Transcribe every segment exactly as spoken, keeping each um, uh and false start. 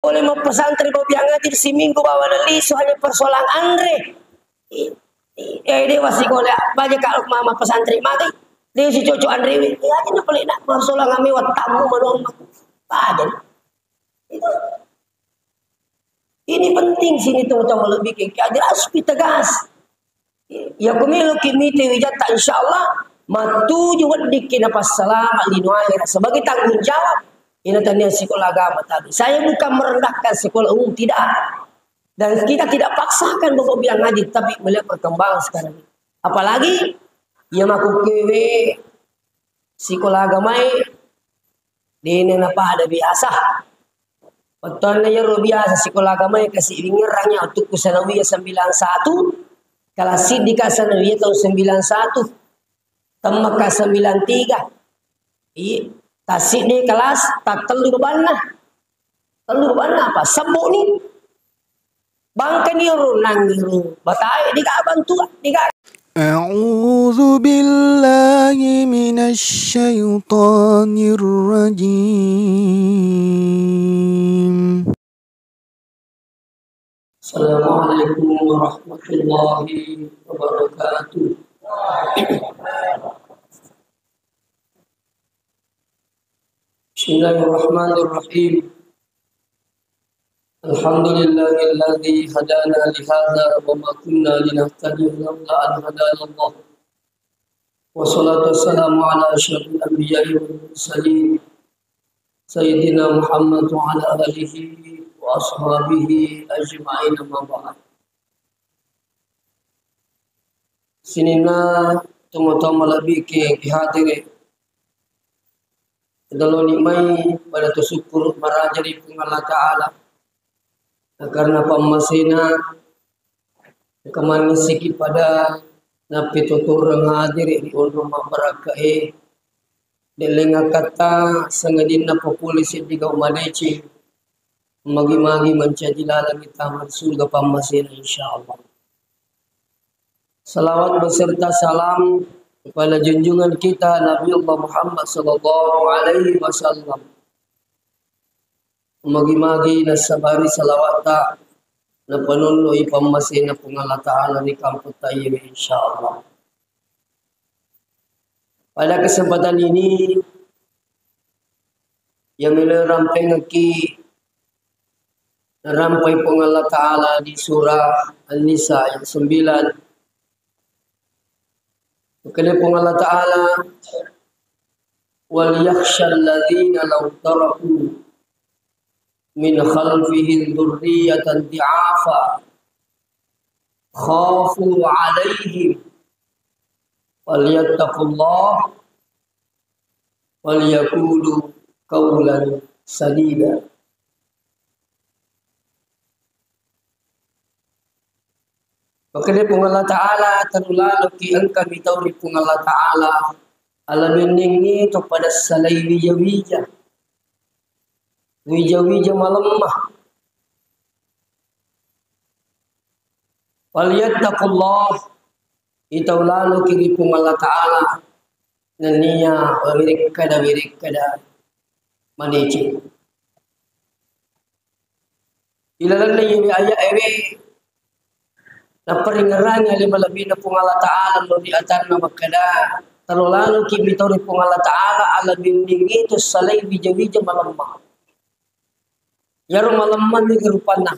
Boleh mappesantreng bawang ngaji siminggu bawang lisu hanya persoalan anre. Eh, eh, eh, dewa sikola, baja kalau mama pesantren mati, dia si cocok anre, ya, aja nak pelik nak persoalan kami watamu manuang. Baja. Itu. Ini penting sini, teman-teman, lebih ke, ke, harus tegas. Ya, ku meloki mite wijatta, insyaallah, matuju weddikki napassalama lino akhirat sebagai tanggung jawab. Ina tania sekolah agama tadi. Saya bukan merendahkan sekolah umum, tidak. Dan kita tidak paksakan Bapak bilang ngaji, tapi melihat perkembangan sekarang. Apalagi, ya, makukewe sekolah agama, dene napada biasa. Bettuanna iyaro biasa sikola agamae kasi wingerrang ya, wettukku sanawiyah sembilan satu, kelas siddika sanawiyah tahun sembilan satu, temmaka sembilan tiga. Iya, tassiddi kelas tattellu babanna. Tellu babanna apa? Sebbu ni. Bangkani ro nangngi ro batae, diga bantu, diga. أعوذ بالله من الشيطان الرجيم. السلام عليكم ورحمة الله وبركاته. بسم الله الرحمن الرحيم. الحمد لله الذي هدانا لهذا وما كنا لنهتدي لولا أن هدانا الله. والصلاة والسلام على أشرف الأنبياء والمرسلين سيدنا محمد وعلى آله وأصحابه أجمعين، أما بعد. Sininna tomatoa malebbi ke, ke hadire. Daloni mai pada to sukkuru maraja ri Puang Allah Ta'ala. Karena pammasena, kemangissiki pada nappetotoreng hadire ri onrong mabbarakkae. Delleng akkatta sangadinna papole seddi gau madeceng. Magi-magi mancaji lalengngi tama surga pammasena, insyaallah. Salawat beserta salam kepada junjungan kita Nabi Allah Muhammad sallallahu alaihi wasallam. Magi-magi nasabari salawatta napanonno i pammasena Puang Allah Ta'ala ri kampung Tayyib, insyaallah. Pada kesempatan ini, yang melo rampengekki narampai Puang Allah Ta'ala di surah An-Nisa ayat sembilan. Makkedai Puang Allah Ta'ala, "Wal yakhshal ladzina law taraku min khalfihim dzurriyyatan dhi'afa khafu 'alaihim falyattaqullah wal yaqulu qawlan sadida." Makkedai Puang Allah Ta'ala, tanu laloki engka mitau ri Puang Allah Ta'ala, ala benningngi to pada salai wija-wija. Wija-wija malemma. Falyattaqullah, itau laloki ri Puang Allah Ta'ala, nennia werekkada-werekkada madeceng. Ilalenna iyewe aya'ewe, napparingngerangi ale malebbina Puang Allah Ta'ala lo ri atanna makkeda, talo laloki mitau ri Puang Allah Ta'ala, ala benningngi to salai wija-wija malemma. Iyaro malemma mega rupanna.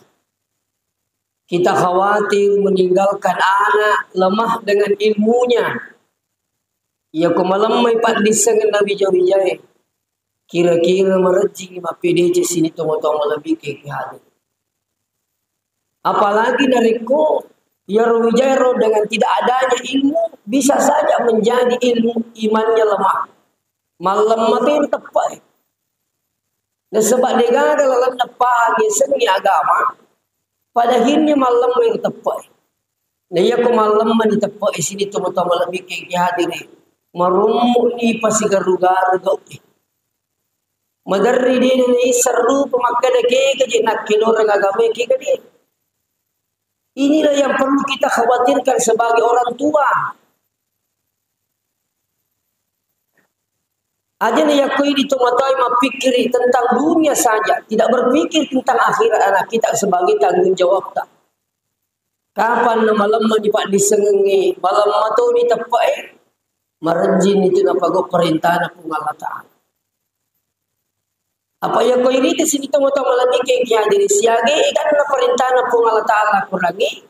Kita khawatir meninggalkan anak lemah dengan ilmunya. Iya ko malemmai paddissengenna wija-wijae, kira-kira marejjingi mappedece sini tomatoa malebbi ke, ke hadere. Apalagi narekko iyaro wijaero dengan tidak adanya ilmu, bisa saja menjadi ilmu imannya lemah. Mallemma teppe'e. Nasaba degaga lalenna pahang yasengnge agama, pada akhirnya mallemma iro teppe'e. Na iyako mallemma ni teppe'e sini tomatoa malebbi ke, ke hadere, marummu'ni pasigaru-garu gau'e. Maderri de naisseng rupa makkeda kega je nakkeloreng agamae, kega de. Inilah yang perlu kita khawatirkan sebagai orang tua. Aja na yakko idi tomatoae mappikkiri tentang dunia saja, tidak berpikir tentang akhirat anak kita sebagai tanggung jawabta. Kapan na malemma di paddissengengnge, malemma to di teppe'e, marejjing itu napagau perintahna Puang Allah Ta'ala. Apa yakko irita sini tomatoa malebbi kengki hadiri siage, kan na perintahna Puang Allah Ta'ala kurangi,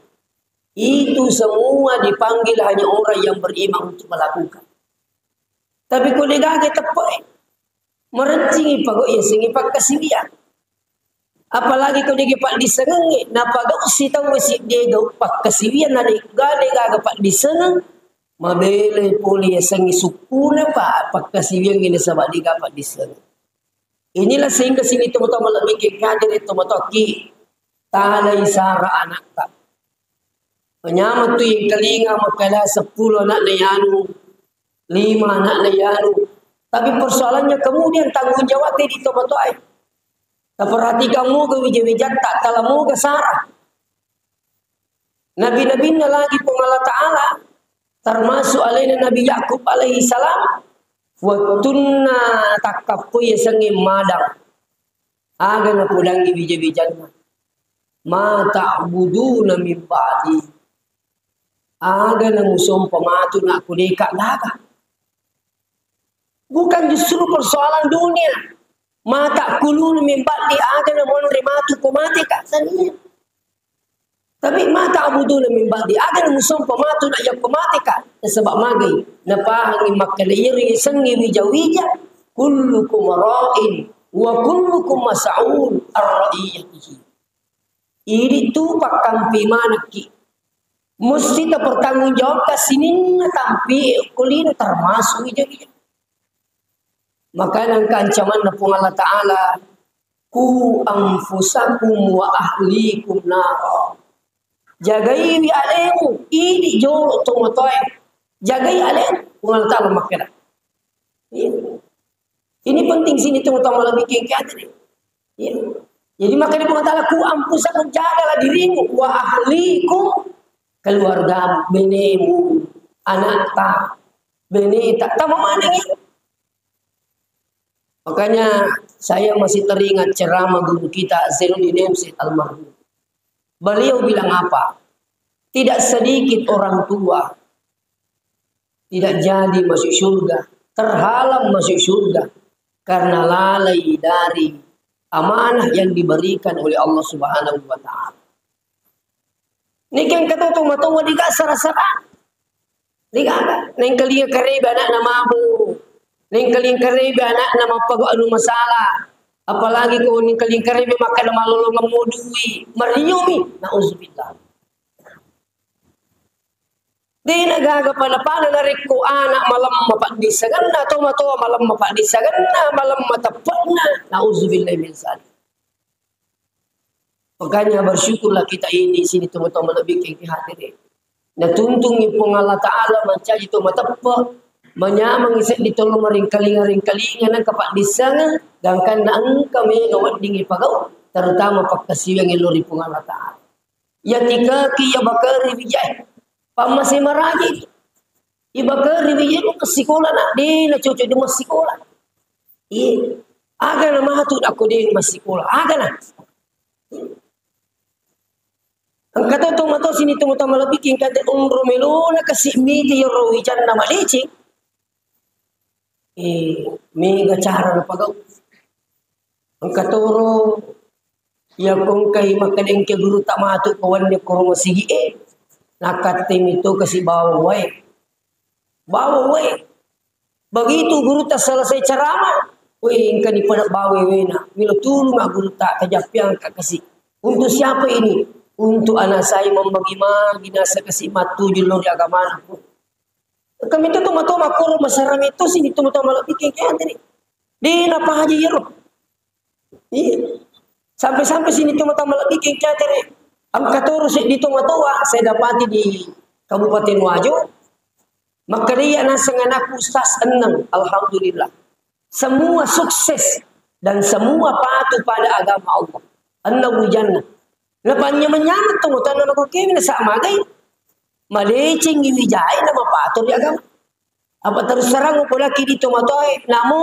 itu semua dipanggil hanya orang yang beriman untuk melakukan. Tapi ko degaga teppe'e, marencingi pagau yasengnge pakkasiwiang. Apalagi ko dege paddissengengnge, napagau sitaue sidde gau pakkasiwiang na dega degaga paddissengeng, mabelai pole yasengnge sukkuna pa pakkasiwiangnge nasaba dega paddissengeng. Inilah sehingga sini tomatoa malebbi kengki hadiri tomatoakki talai sara anakta. Manyameng tu yengkalinga makkeda seppulo anakna yanu, lima anakna yanu. Tapi persoalannya kemudian tanggung jawab di tomatoae. Taperhatikan moga wija-wijatta, tala moga sara. Nabi-nabinna lagi Puang Allah Ta'ala, termasuk alena Nabi Yakub alaihi salam, wettunna takkappoi yasengnge madang. Aga napodangi wija-wijanna. Ma ta'buduna min ba'di. Aga namusompa matu nakko deka gaga. Bukan justru persoalan dunia. Ma ta'kuluna min ba'di, aga namonre matu ko mateka. Sania. Tapi ma ta'buduna min ba'di, aga namusompa matu na yakko mateka. Nasaba magai, napahangi makkeda iyaro yasengnge wija-wija, kullukum ra'in wa kullukum mas'ul an ra'iyatihi. Idi tu pakkampi manekki. Mesti tapertanggungjawabkan sininna tampi ko lino termasuk wija-wija. Makanya engka ancamanna Puang Allah Ta'ala, ku anfusakum wa ahlikum nara. Jagaiwi alemu, idi jolo tomatoae. Jagai alemu, Puang Allah Ta'ala makkeda. Iya. Ini penting sini tomatoa malebbi kengki hadiri. Iya. Jadi makkeda Puang Allah Ta'ala, ku anfusakum, jagalah dirimu, wa ahlikum, keluargamu, benemu, anakta, beneta, tama maneng ya. Makanya saya masih teringat ceramah guru kita Zainuddin M C almarhum. Beliau bilang apa? Tidak sedikit orang tua tidak jadi masuk surga, terhalang masuk surga karena lalai dari amanah yang diberikan oleh Allah Subhanahu wa Ta'ala. Niki engka to tomatoa dega sara-sara. Dega, nengkalinga karebe anakna mabuk. Nengkalinga karebe anakna mappagau anu masalah. Apalagi ko nengkalinga karebe makkeda malolongeng mo dui. Mariomi. Nauzubillah. Dena gaga pada-pada narekko anak malemma paddissengenna, tomatoa malemma paddissengenna, malemma teppe'na. Nauzubillah min zalik. Makanya bersyukurlah kita ini sini tomatoa malebbi kengki hadiri. Natuntungi Puang Allah Ta'ala mancaji to mateppe, manyameng seddi tolo maringkalinga-ringkalinga nengka paddissengeng, gangkanna engka mega weddingi pagau, terutama pakkasiwiang lao ri Puang Allah Ta'ala. Iya tikaki iya bakari wijae. Pammase maraji. Ibakari wijae ko sikola na, de na cocok de massikola. Iya. Aga na matu nakko de massikola. Aga na. Engka to tomatoa sini tomatoa malebbi kengkate onro melona kasi miti yoro wijanna maleceng. Eh, mega cara napagau. Engka toro, iya ko engkai makkeda engka gurutta matu ko wenni ko masigi'e, nakkattemi to kasi bawang wae. Bawang wae. Begitu gurutta selesai ceramah, weh, engkani pada bawang waena. Milo tulunga gurutta, kajappiangka kasi. Untuk siapa ini? Untuk anak saya membagi-bagi nasa kasi matuju lao ri agamana. Kami tu tomatoa makkoro masara meto sini tomatoa malebbi kengkeng tadi. De napahaji iyaro. Iya. Sampai-sampai sini tomatoa malebbi kengkeng tadi. Engka toro seddi tomatoa saya dapati di Kabupaten Wajo. Makkedai naseng anakku Ustaz enneng. Alhamdulillah. Semua sukses dan semua patuh pada agama Allah. Enneng wijanna. Napanynyameng-nyameng tomatoanna makkukkuemi nasa magai. Malecengngi wijae na mapato ri agama. Apa terus terang upolaki di tomatoe, namo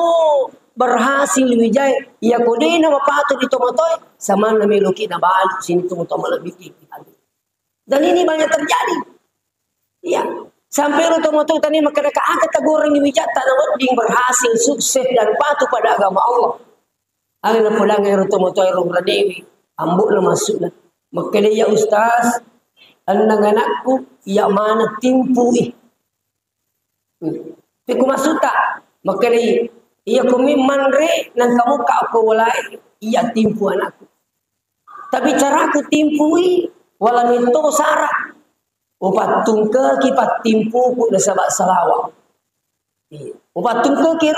berhasil wijae, iya ko de na mapatu di tomatoe, samanna meloki na balik sini tomatoe malebbi ki. Dan ini banyak terjadi. Iya. Sampai ro tomatoe tani makkeda ka aga tagorengi wijatta na wedding berhasil, sukses dan patuh pada agama Allah. Aga napodangngi ro tomatoe ro ranewi, ambo'na massu'na. Makkeda, "Ya Ustaz, enneng anakku, iya mana timpui." Hmm. Pekku maksudta? Makkeda, "Iya kumi manre nang kamu ka ko walai, iya timpu anakku." Tapi caraku timpui, wala metto sara. Upattungkeki pattimpuku nasaba salawa. Iya. Upattungkeki.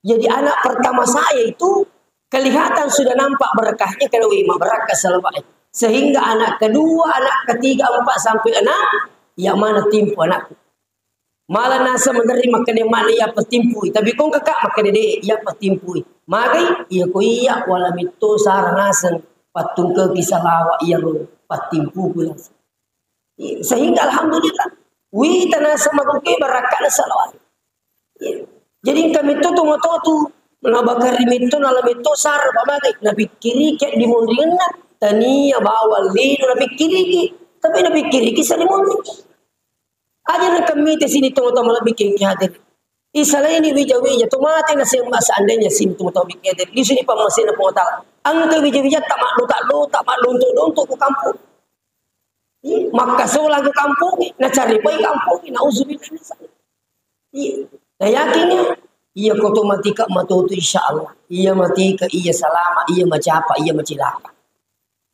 Jadi anak pertama saya itu kelihatan sudah nampak berkahnya kalau memang berkah salawa. Sehingga anak kedua, anak ketiga, empat sampai enam, ya mana timpu anakku. Malah nasa menerima kene mana iya patimpui. Tapi kong kakak makkeda de iya patimpui. Magai iya ko iya wala metto sara naseng pattungkeki salawa iya ro pattimpuku naseng. Sehingga alhamdulillah, wita naseng makuke barakkana salawat. Jadi engka metto tomatotu nabakari metto nala metto sara pamagai napikkiriki di monringenna tania bawang lino napikkiriki, tapi napikkiriki sari monri. Aja nengka mite sini tomatoa malebbi kengki hadir. Isalaini wija-wija tomate naseng seandainya sini tomatoa bikki hadir. Di sini pammasena Puang Taala. Engka wija-wija tak maddota-dota, maddonto-donto ku kampung. Makkasolang ko kampongnge, nacaripai kampongnge, nauzubillah min zalik. Iya. Na yakingnge, iya ko to matika matotu insya Allah. Iya matika, iya salama, iya macapa, iya macilaka.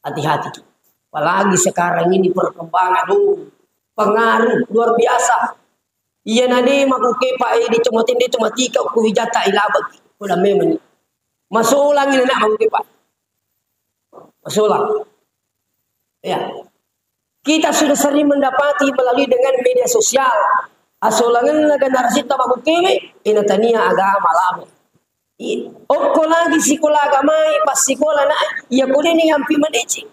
Hati-hati ki. Apalagi sekarang ini perkembangan, aduh, pengaruh luar biasa. Iya na de makukepa e di tomatin de tomatika ku wijata ilabeki. Ko dammemeng. Masolang ini nak makukepa. Masolang. Ya. Kita sudah sering mendapati melalui dengan media sosial. Asolangenna generasi tabaku kewe, ina tania agama lama. Iya. Okko lagi sikola agamai, pas sikola na, iya ko deni ampi madeceng.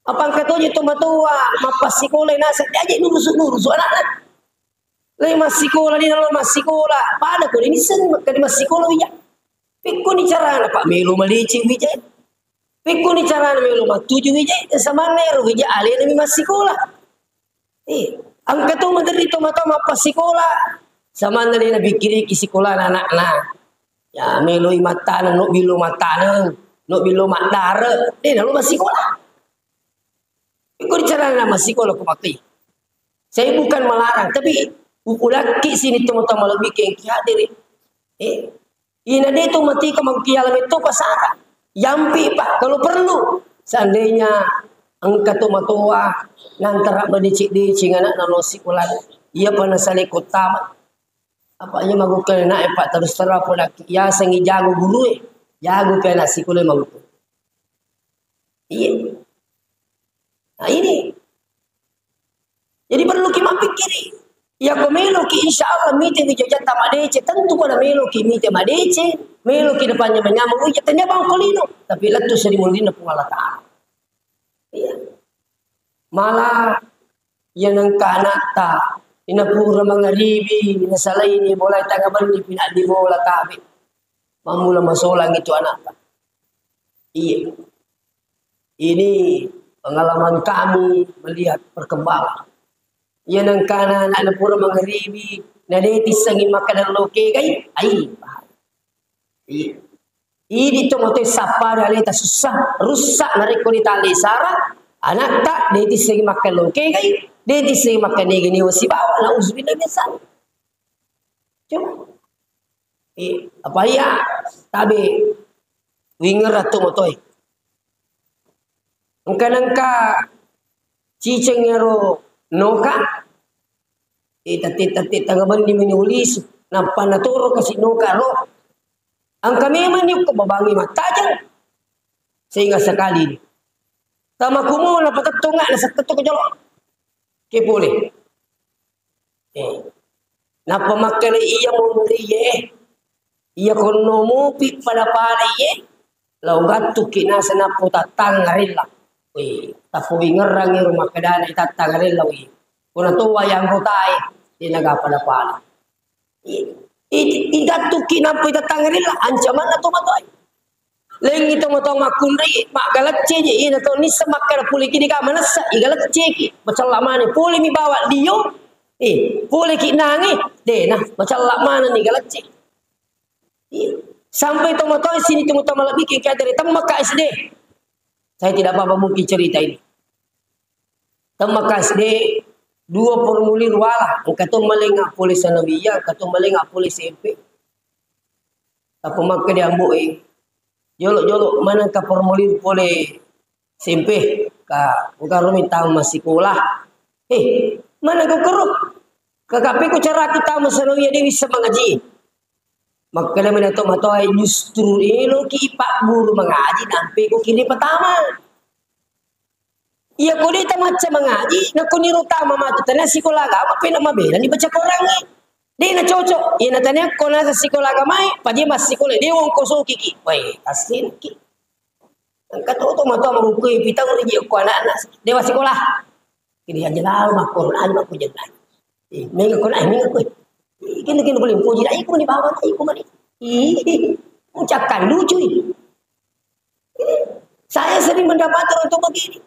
Apa engka toje tomatoa, mappasikola nasa, aja nurusu-nurusu anakna. Lai massikola, ni nalo massikola. Pada ko deni seng, makkeda massikola wija. Pekkoni carana, Pak, melo madeceng wija. Pekkoni carana melo mattuju wija, samanna ero wija alena mi massikola. Eh, engka to maderri tomatoa mappasikola. Samanna de napikkiriki sikolana anakna. Ya, meloi mattaneng, no billo mattaneng, no billo maddare, de nalo massikola. Pekkoni carana massikola ko makkei. Saya bukan melarang, tapi upulakki sini tomatoa malebbi kengki hadiri. Eh, Ina de to matika mangkiala metto pasara. Yampi pa, kalau perlu. Seandainya engka tomatoa nantara madeceng-deceng anakna lo sikola. Iya pa nasale kottama. Apa iya magukkana anak e, Pak, terus terang pole ki. Yasengi jago guru e. Jago ke anak sikola magukkana. Iya. Nah, ini. Jadi perlu ki mappikkiri. Iya ko melo ki insya Allah mite wija jatta madeceng, tentu pada melo ki mite madeceng, melo ki napanyameng-nyameng wija tania bangko lino, tapi lettu seri munrinna Puang Allah Taala. Iya. Malah iya nengka anatta, ina pura mangaribi, ina salaini bola tanga benni pinaddi bola tabe. Mammula masolang itu anatta. Iya. Ini pengalaman kami melihat perkembangan. Iya nengkana anak pura mangaribi, na de tissengi makkeda lokegai, ai. Iya. Idi to mote sappada aleta susah, rusak narekko ditale sara, anatta de tissengi makkeda lokegai, de tissengi makkeda nege niwa sibawa, nauzubillah min zalik. Coba. Eh, apa iya? Tabe wingerra to motoe. Engka nengka ciceng ero noka. Eh, tette-tette tanga benni meni ulisu. Nappa natoro kasi noka ro. Engka memang ni ko babangi mattajeng. Sehingga sekali ni. Tamakumo na patettonga na settetto ko jolo. Ke pole. Eh. Nappa makkeda iya monri ye. Iya konno mupi pada-pada ye. Lao gattuki nasa nappo tattang arella. Weh, tappo wingerrang ero makkedana tattang arella weh. Kona to wayang anggota e, de naga pada-pada. Iya. I-, idattuki nampa itattangeng ri lella, ancamanna tomatoae. Laingngi tomatoa makkunrai, maggalecceji, ina to nisseng makkeda puleki dega manessa, igalecceki, macella maneng, pulemi bawa dio, eh, puleki nange, dena, macella manenni galecce. Iya. Sampai tomatoa sini tomatoa malebbiki, engka dari temmakka S D. Saya tidak apa-apa mungkin cerita ini. Temmakka S D, dua formulir wala, engka to malenga pole sanawiyah, engka to malenga pole S M P. Tappa makkeda ambo'e, "Jolo-jolo, manengka formulir pole S M P, ka engka romi tau massikola." "Eh, manengka koro? Kakape ko caraku tau masanawiyah de' wisseng mangaji." Makkeda mena tomatoae, "Justru eloki ipagguru mangaji, nampe ko kiri pertama." Iya ko de' tamacca mangaji, nakko niro tama matu tania sikola agama, pena mabelani baca Korangnge. De' na cocok. Iya na tania ko nasa sikola agamae, paje massikola, de' wongkosokiki. Wai, kassinki. Engka to tomatoa marukkui pitau riji ko anakna, de' wa sikola. Kini aja lau makkoro, aja makko jennai. Eh, mega ko nai, mega ko. Eh, kini, kini boleh puji dai, ko ni bawa dai, ko mari. Ih, ucapkan lucu ini. Saya sering mendapati orang tua begini.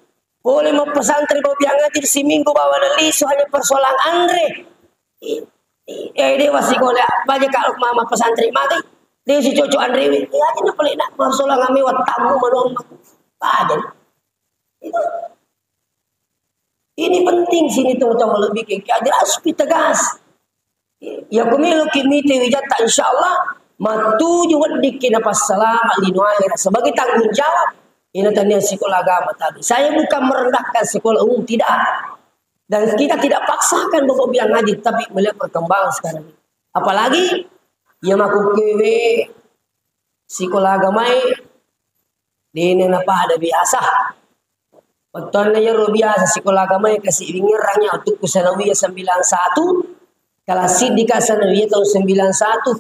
Boleh mau pesantren, mau biang ngaji, seminggu bawa lisu hanya persoalan anre. Eh, eh, dewa sikola, baja kalau mama pesantren magai. Dia si cocok anre, ya, ini boleh nak persoalan kami, watamu, malong. Baja. Itu. Ini penting sini, teman-teman, lebih ke, ke, jelas, tegas. Ya, ku meloki mite wijatta, insyaallah, matuju weddikki napassalama lino akhirat sebagai tanggung jawab. Ina tania sekolah agama tadi. Saya bukan merendahkan sekolah umum, tidak. Dan kita tidak paksakan Bapak bilang ngaji, tapi melihat perkembangan sekarang ini. Apalagi, ya, makukewe sekolah agamae, dena napada biasa. Wettuanna iyaro biasa sikola agamae kasi wingerrang iya, wettukku sanawiyah sembilan satu, kelas siddi ka sanawiyah tahun sembilan satu,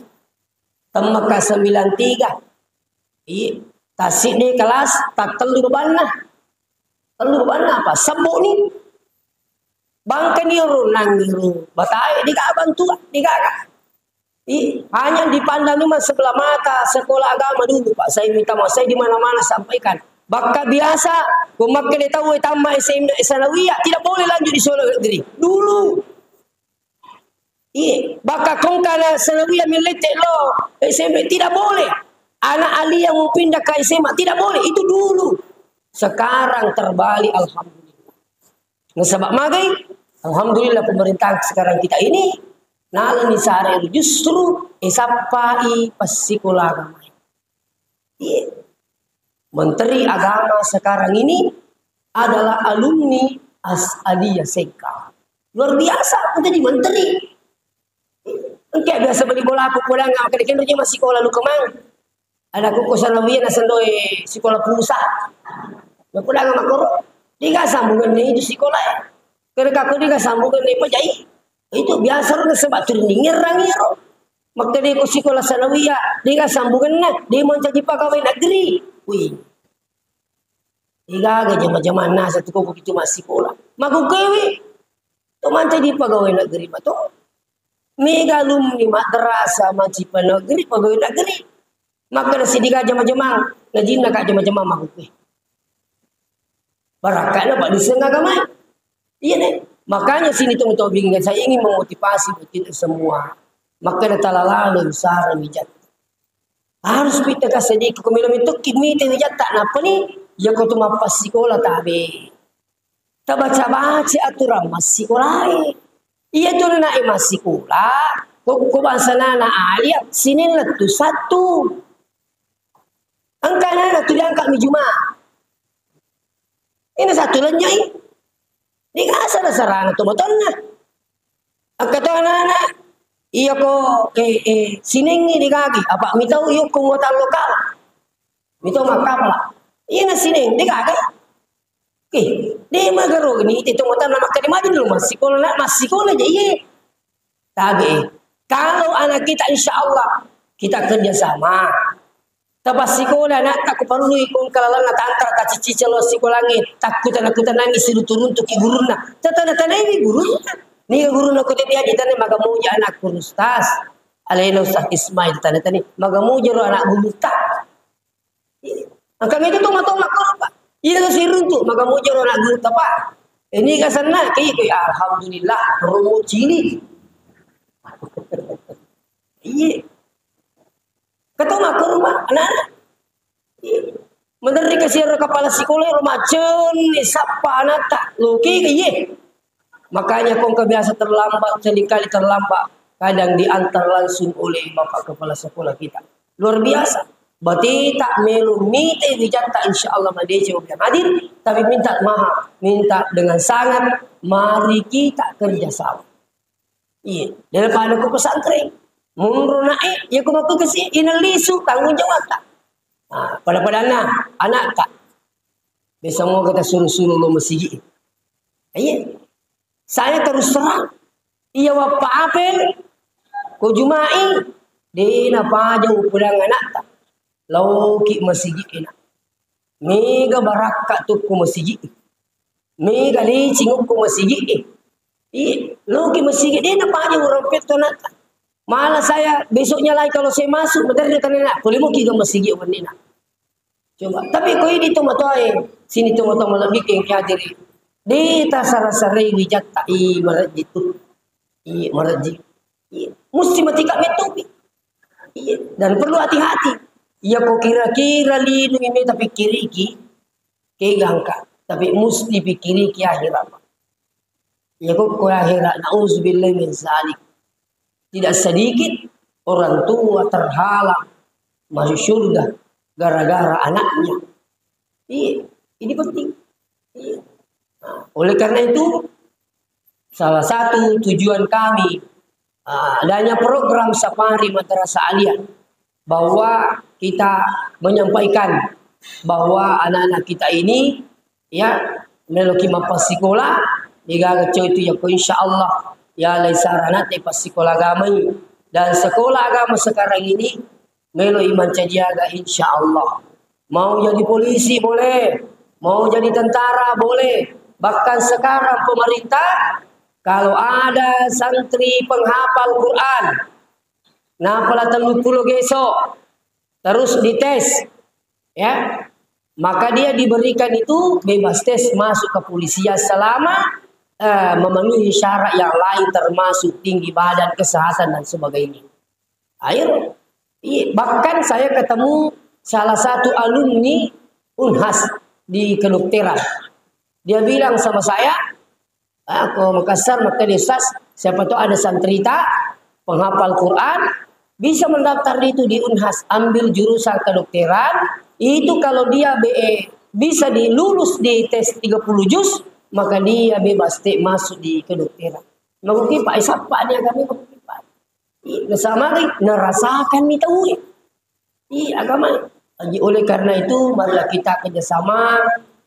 temmaka sembilan tiga. Iya, tasiddi kelas tattellu babanna. Tellu babanna apa? Sebbu ni. Bangkani ro nangi ro batae, degaga bantuan, degaga. Ih, hanya dipandang memang sebelah mata sekolah agama dulu, Pak. Saya minta maaf, saya di mana-mana sampaikan. Bakka biasa, ko makkeda tau tamma S M A, sanawiyah, tidak boleh lanjut di sekolah negeri. Dulu. Iya, bakka kongkana sanawiyah melete lo S M P, tidak boleh. Anak alia mau pindah ke S M A, tidak boleh. Itu dulu. Sekarang terbalik, alhamdulillah. Nasaba magai, alhamdulillah, pemerintahan sekarang kita ini, nalani sare justru, eh, sappai passikola agama. Iya. Menteri Agama sekarang ini adalah alumni As'adiyah Sengkang. Luar biasa, menjadi menteri. Engka biasa beli bola aku pulang, nggak makan kenro je masih sekolah lu kemang. Ada kuku sanawiyah na sendoi sekolah pusat. Makkudang makkoro, degaga sambungan itu sekolah ya. Kena kaku degaga sambungan itu pajai. Itu biasa ro nasaba training nyerang iyaro. Makkeda ko sekolah sanawiyah, degaga sambunganna, de mancaji pegawai negeri. Wih. Degaga jama-jamanna satu ko begitu masih sekolah. Makukewe, to mancaji pegawai negeri mato. Mega alumni madrasah macipa negeri, pegawai negeri. Makkeda siddi ka jama-jamang, najinna ka jama-jamang makuke. Barakka'na paddisseng agamae. Iya, nih. Makanya sini tong tau bingung, saya ingin memotivasi buat kita semua. Makkeda talala lo usara mijat. Harus kita kasih sedikit, kemila itu kimite wijatta, napa nih? Ya kau tu mapas sekolah tabe. Tabaca-baca aturan massikolae. Iya tu nanae massikola, ko, ko bangsa nana alia, Senin lettu Sabtu. Engka nana tu diangkat mi Juma. Ini satu lenyai. Di kasa sarana tu motonna. Engka to anak-anak, iya ko, eh, eh, Sinengngi di kaki, apa mitau iyo ko ngota lokal. Mitau makkapala. Iya na Sineng, di kaki. Oke, de magaro ni itu ngota na makkadi maju dulu masih sekolah, nak masih sekolah aja, iya. Tabe. Kalau anak kita, insya Allah, kita kerja sama. Tapassikola anatta, ko parellui ko engka lalenna tantara, tacicicelo sikolangnge, takkutanang-kutanangngi, siruntu-runtuki gurunna. Tatana-tanaiwi gurunna. Niga gurunna ko tette aja tana maga moja anakku, Ustaz. Alena Ustaz Ismail tane-tane, maga mujaro anak gurutta. Engka mega to mato makkoro, Pak. Iya to siruntu, maga mujaro anak gurutta, Pak. Ini ka senna, kayak, kayak, alhamdulillah, romo cili. Iya. Keto makkoro, Pak, anak-anak. Iya. Menerri kasihan kepala sekolah, ro macen, sappa anatta, loki ke, iya. Makanya kong kebiasa terlambat, seringkali terlambat, kadang diantar langsung oleh Bapak Kepala Sekolah kita. Luar biasa. Berarti tak melo mite wijatta, insya Allah madece yang hadir, tapi minta maaf, minta dengan sangat, mari kita kerja sama. Iya, daripada ku pesantren. Munro naik, ya ku mau ke sini, ini lisu tanggung jawab tak. Nah, pada-pada anak, anak tak. Bisa mau kita suruh-suruh lo masjid. Iya. Saya terus terang. Iya, wappa apel, ko jumai, dena paja upudang anak tak. Lauki masjid enak. Mega barakka tu ko masjid. Mega licing ko masjid. Iya, loki masjid dena paja urang petto anak tak. Malah saya besoknya lagi kalau saya masuk, betul kan enak. Kulimuki ke masjid wannina. Coba. Tapi ko idi tomatoae, sini tomatoa malebbi ke hadiri. Deta sara-sarai wijatta, i marejji tu. I marejji. I, musti matika mettopi. Iya, dan perlu hati-hati. Iya ko kira-kira linu ini tapi kiriki, kegangka. Tapi musti pikiriki akhirat. Iya ko ko akhirat, nauzubillah min zalik. Tidak sedikit orang tua terhalang masuk surga gara-gara anaknya. Iya, ini penting. Iya. Nah, oleh karena itu, salah satu tujuan kami, ah, adanya program Safari Madrasah Aliyah, bahwa kita menyampaikan bahwa anak-anak kita ini, ya, meloki mappasikola, degaga coy tu, ya, ko insya Allah, ya, laisara nate passikola agamai. Dan sekolah agama sekarang ini, meloi mancaji aga, insya Allah. Mau jadi polisi boleh, mau jadi tentara boleh. Bahkan sekarang pemerintah, kalau ada santri penghafal Quran, napala tellu pulo geso, terus dites, ya, maka dia diberikan itu bebas tes masuk kepolisian selama, eh, memenuhi syarat yang lain, termasuk tinggi badan, kesehatan, dan sebagainya. Ayo, iya, bahkan saya ketemu salah satu alumni Unhas di kedokteran. Dia bilang sama saya, "Ah, ko Makassar, maka di Ustaz, siapa tahu ada santrita penghafal Quran, bisa mendaftar itu di Unhas, ambil jurusan kedokteran, itu kalau dia be-, bisa dilulus di tes tiga puluh juz, maka dia bebas te masuk di kedokteran." Maguki, Pak, eh, siapa dia kami, maguki, Pak? Ih, nasamagai, narasakanni tauwe. Ih, agama. Jadi, oleh karena itu, marilah kita kerjasama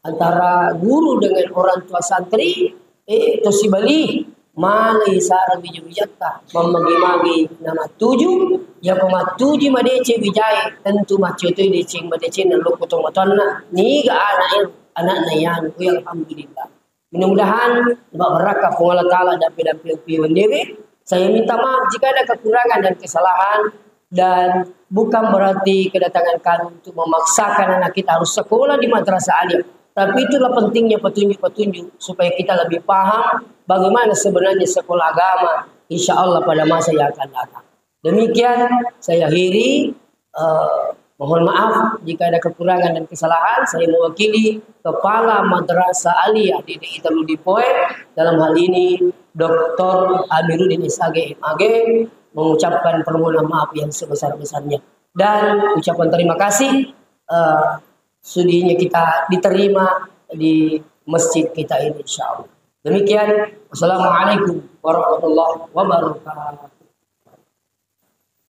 antara guru dengan orang tua santri, eh, tosi bali, malai sara wija-wijatta, mammagi-magi namattuju, yako mattuju madeceng wijae, tentu maccotoi deceng madeceng nalokko tomatoanna, niga anak, anakna yanu, ya alhamdulillah. Mudah-mudahan barakka Puang Allah Ta'ala dampe-dampe uppi wennewe. Saya minta maaf jika ada kekurangan dan kesalahan, dan bukan berarti kedatangan kami untuk memaksakan anak kita harus sekolah di madrasah aliyah. Tapi itulah pentingnya petunjuk-petunjuk supaya kita lebih paham bagaimana sebenarnya sekolah agama, insya Allah, pada masa yang akan datang. Demikian saya akhiri. Eh, mohon maaf jika ada kekurangan dan kesalahan. Saya mewakili Kepala Madrasah Aliyah D D I Tellu Dipoe, dalam hal ini Doktor Amiruddin S Ag, M Ag, mengucapkan permohonan maaf yang sebesar-besarnya. Dan ucapan terima kasih, eh, sudinya kita diterima di masjid kita ini, insya Allah. Demikian, wassalamualaikum warahmatullahi wabarakatuh.